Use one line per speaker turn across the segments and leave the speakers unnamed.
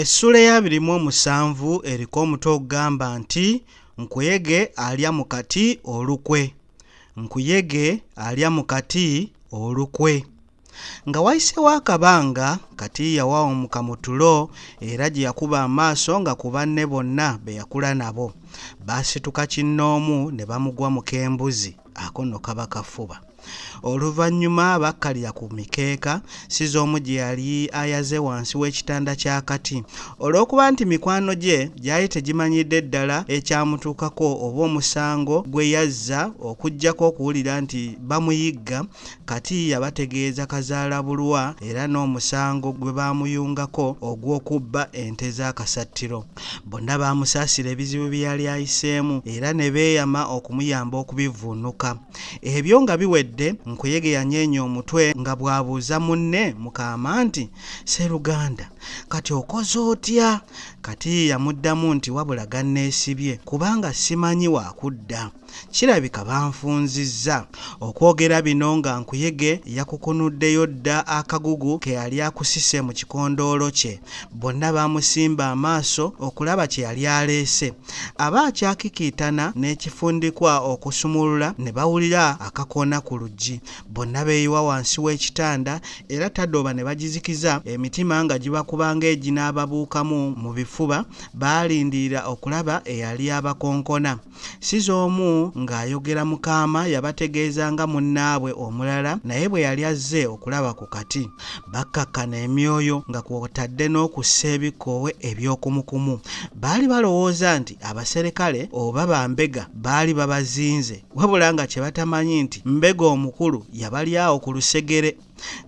Essuula ey'abiri mu omusanvu eriko omutwe ogugamba nti Nkuyege alya mu kati olukwe. Nkuyege alya mu kati olukwe. Nga wayiseewo akabanga, Kati yawawumuka mu tulo era gye yakuba amaaso nga ku banne bonna be yakula nabo. Baasituka kinnoomu ne bamugwa mu k'embuzi. Ako nno kaba kafuba. Oluvannyuma bakkalira ku mikeeka Sizoomu gye yali ayaze wansi w'ekitanda ky'akati. Olw'okuba nti mikwano gye gyali tegimanyidde ddala ekyamutuukako oba omusango gwe yazza okuggyako okuwulira nti bamuyigga, Kati yabategeeza kazaalabulwa era n'omusango gwe baamuyungako ogw'okubba ente z'akasattiro. Bonna baamusaasira ebizibu bye yali ayiseemu era ne beeyama okumuyamba okubivvuunuka. Ebyo nga biwedde, Nkuyege yanyeenya omutwe nga bw'abuuza munne mu kaama nti, Sseruganda, kati okoze otya? Kati yamuddamu nti, Wabula ganneesibye kubanga simanyi wa kudda. Kirabika banfunzizza. Okwogera bino nga Nkuyege yakukunuddeyo dda akagugu ke yali akusise mu kikondoolo kye. Bonna baamusimba amaaso okulaba kye yali aleese. Aba akyakikiitana n'ekifundikwa okusumulula ne bawulira akakoona ku luggi. Bonna beeyiwa wansi w'ekitanda era tadooba ne bagizikiza, emitima nga gibakuba ng'eginaababuukamu mu bifuba, baalindirira okulaba eyali abakonkona. Sizoomu ng'ayogera mu kaama yabategeeza nga munnaabwe omulala naye bwe yali azze okulaba ku kati. Bakkakkana emyoyo nga kw'otadde n'okussa ebikkoowe eby'okumukumu. Baali balowooza nti abaserikale oba bambega baali babazinze wabula nga kye batamanyi nti mbega omukulu yabali awo ku lusegere.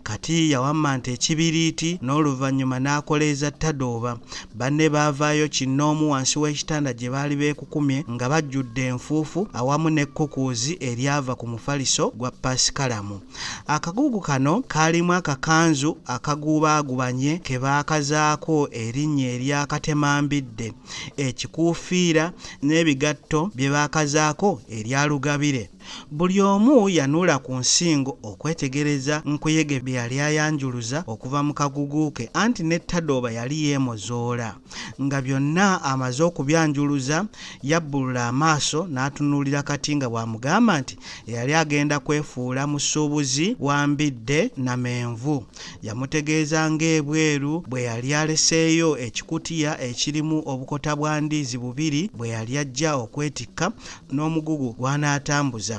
Kati yawammanta ekibiriiti n'oluvannyuma n'akoleeza Tadooba. Banne baavaayo kinnoomu wansi w'ekitanda gye baali beekukumye nga bajjudde enfuufu awamu n'ekkukuuzi eryava ku mufaliso gwa Paasikalamu. Akagugu kano kaalimu akakanzu akaguubaagubanye ke baakazaako erinnya erya Katemambidde, ekikuufiira n'ebigatto bye baakazaako erya Lugabire. Buli omu yanuula ku nsingo okwetegereza Nkuyege bye yali ayanjuluza okuva mu kagugu ke anti ne Tadooba yali yeemozoola. Nga byonna amaze okubyanjuluza, yabbulula amaaso n'atunuulira Kati nga bw'amugamba nti eyali agenda kwefuula musuubuzi wa mbidde na menvu. Yamutegeeza ng'ebweru bwe yali aleseeyo ekikutiya ekirimu obukota bwa ndiizi bubiri bwe yali ajja okwetikka n'omugugu gw'anaatambuza.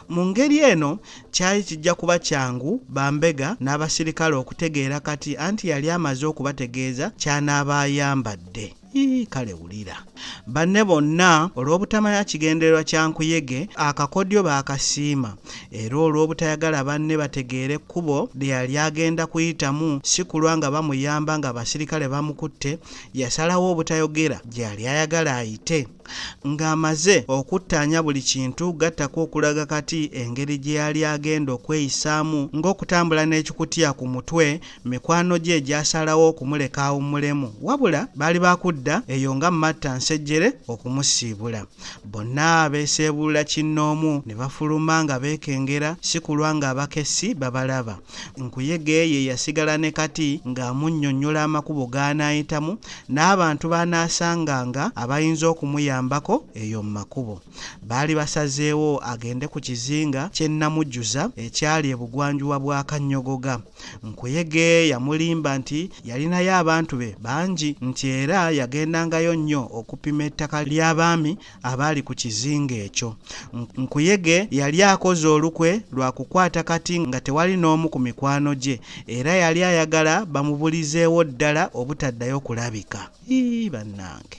Mu ngeri eno kyali kijja kuba kyangu bambega n'abasirikale okutegeera Kati anti yali amaze okubategeeza ky'anaaba ayambadde. Yii kale wulira. Banne bonna olw'obutamanya kigendererwa kya Nkuyege, akakodyo baakasiima. Era olw'obutayagala banne bategeere kkubo lye yali agenda kuyitamu si kulwa nga bamuyamba ng'abasirikale bamukutte, yasalawo obutayogera gye yali ayagala ayite. Ng'amaze okuttaanya buli kintu gattako okulaga Kati engeri gye yali agenda okweyisaamu ng'okutambula n'ekikutiya ku mutwe, mikwano gye gyasalawo okumuleka awummulemu wabula baali ba kudda eyo nga Matta Nsejjere okumusiibula. Bonna beeseebulula kinnoomu ne bafuluma nga beekengera si kulwa ng'abakessi babalaba. Nkuyege ye yasigala ne Kati ng'amunnyonnyola amakubo g'anaayitamu n'abantu b'anaasanganga abayinza okumuyambako eyo mu makubo. Baali basazeewo agende ku kizinga ky'e Namujjuza ekyali ebugwanjuba bwa Kannyogoga. Nkuyege yamulimba nti yalinayo abantu be bangi nti era yagendangayo nnyo okupima ettaka ly'abaami abaali ku kizinga ekyo. Nkuyege yali akoze olukwe lwa kukwata kati nga tewali n'omu ku mikwano gye era yali ayagala bamubulizeewo ddala obutaddayo kulabika. Yii bannange!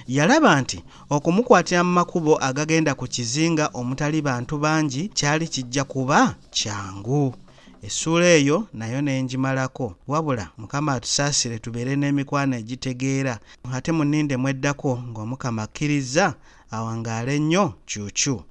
Yalaba nti okumukwatira mu makubo agagenda ku kizinga omutali bantu bangi kyali kijja kuba kyangu. Essuula eyo nayo ne ngimalako. Wabula Mukama atusaasire tubeere n'emikwano egitegeera. Ate munninde mu eddako ng'Omukama akkirizza. Awangaale nnyo Cuucu.